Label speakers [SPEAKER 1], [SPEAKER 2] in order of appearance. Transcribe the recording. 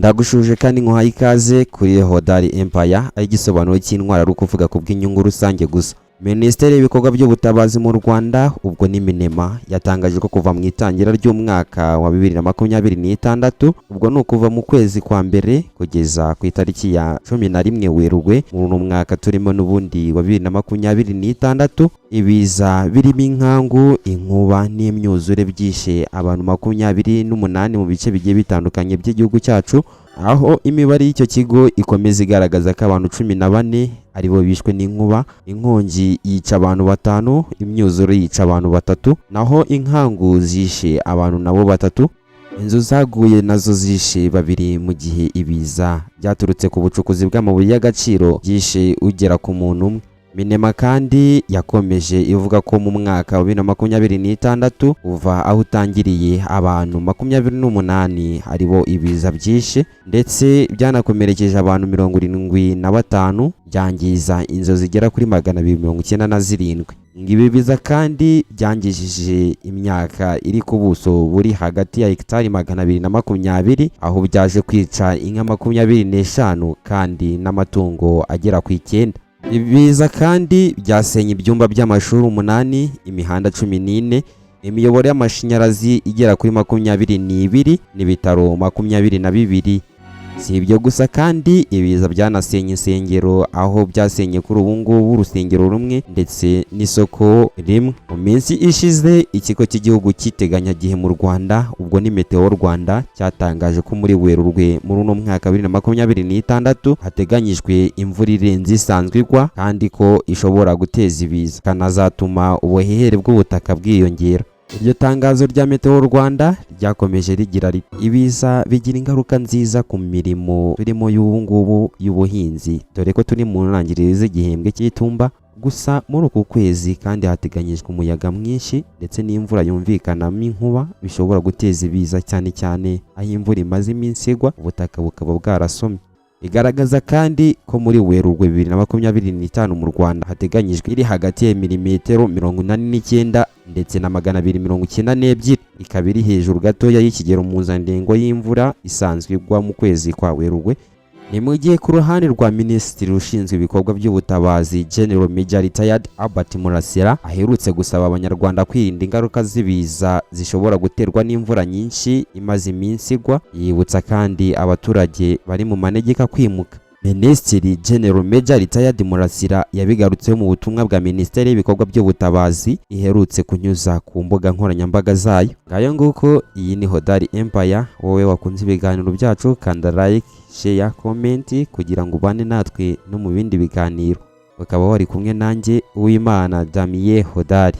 [SPEAKER 1] Ndagushuje kandi nkuhaye ikaze kuri Hodari Empire, aho igisobanuro cy'intwaro ari ukuvuga ku bw'inyungu rusange gusa. Minisiteri y'Ibikorwa by'Ubutabazi mu Rwanda, ubwo ni MINEMA, yatangaje ko kuva mu itangira ry'umwaka wa 2026, ubwo ni ukuva mu kwezi kwa mbere kugeza ku itariki ya 11 Werurwe muri uno mwaka turimo n'ubundi wa 2026, ibiza birimo inkangu, inkuba n'imyuzure byishe abantu 28 mu bice bigiye bitandukanye by'igihugu cyacu, aho imibare y'icyo kigo ikomeza igaragaza ko abantu 14 aribo bishwe n'inkuba, inkongi yica abantu batanu, imyuzure yica abantu batatu, naho inkangu zishe abantu nabo batatu. Inzu zaguye nazo zishe babiri, mu gihe ibiza byaturutse ku bucukuzi bw'amabuye y'agaciro byishe ugera ku muntu umwe. MINEMA kandi yakomeje ivuga ko mu mwaka wa 2026, kuva aho utangiriye, abantu 28 aribo ibiza byishe, ndetse byanakomerekeje abantu 75, byangiza inzu zigera kuri 297. Ibi biza kandi byangijije imyaka iri ku buso buri hagati ya hegitari 220, aho byaje kwica inka 25 kandi n'amatungo agera ku icyenda. Ibiza kandi byasenye ibyumba by'amashuri umunani, imihanda 14, imiyoboro y'amashanyarazi igera kuri 22 n'ibitaro 22. Si ibyo gusa kandi, ibiza byanasenye insengero, aho byasenye kuri ubu ngubu urusengero rumwe ndetse n'isoko rimwe. Mu minsi ishize, Ikigo cy'Igihugu cy'Iteganyagihe mu Rwanda, ubwo ni Meteo Rwanda, cyatangaje ko muri Werurwe muri uno mwaka 2026 hateganyijwe imvura irenze isanzwe igwa, kandi ko ishobora guteza ibiza, ikanazatuma ubuhehere bw'ubutaka bwiyongera. Iryo tangazo rya Meteo Rwanda ryakomeje rigira riti: "Ibiza bigira ingaruka nziza ku mirimo turimo y'ubu ngubu y'ubuhinzi, dore ko turi mu ntangiriro z'igihembwe cy'itumba. Gusa muri uku kwezi kandi hateganyijwe umuyaga mwinshi ndetse n'imvura yumvikanamo inkuba bishobora guteza ibiza, cyane cyane aho imvura imaze iminsi igwa, ubutaka bukaba bwarasomye." Igaragaza kandi ko muri Werurwe 2025 mu Rwanda hateganyijwe iri hagati ya milimetero 89 ndetse na 292, ikaba iri hejuru gatoya y'ikigero mpuzandengo y'imvura isanzwe igwa mu kwezi kwa Werurwe. Ni mu gihe ku ruhande rwa Minisitiri ushinzwe ibikorwa by'ubutabazi, General Major Retired Albert Murasira, aherutse gusaba Abanyarwanda kwirinda ingaruka z'ibiza zishobora guterwa n'imvura nyinshi imaze iminsi igwa, yibutsa kandi abaturage bari mu manegeka kwimuka. Minisitiri General Major Retired Murasira yabigarutseho mu butumwa bwa Minisiteri y'Ibikorwa by'Ubutabazi iherutse kunyuza ku mbuga nkoranyambaga zayo. Ngayo nguko, iyi ni Hodari Empire. Wowe wakunze ibiganiro byacu, kanda like, share, comment kugira ngo ubane natwe no mu bindi biganiro. Ukaba wari kumwe nanjye, Uwimana Damien Hodari.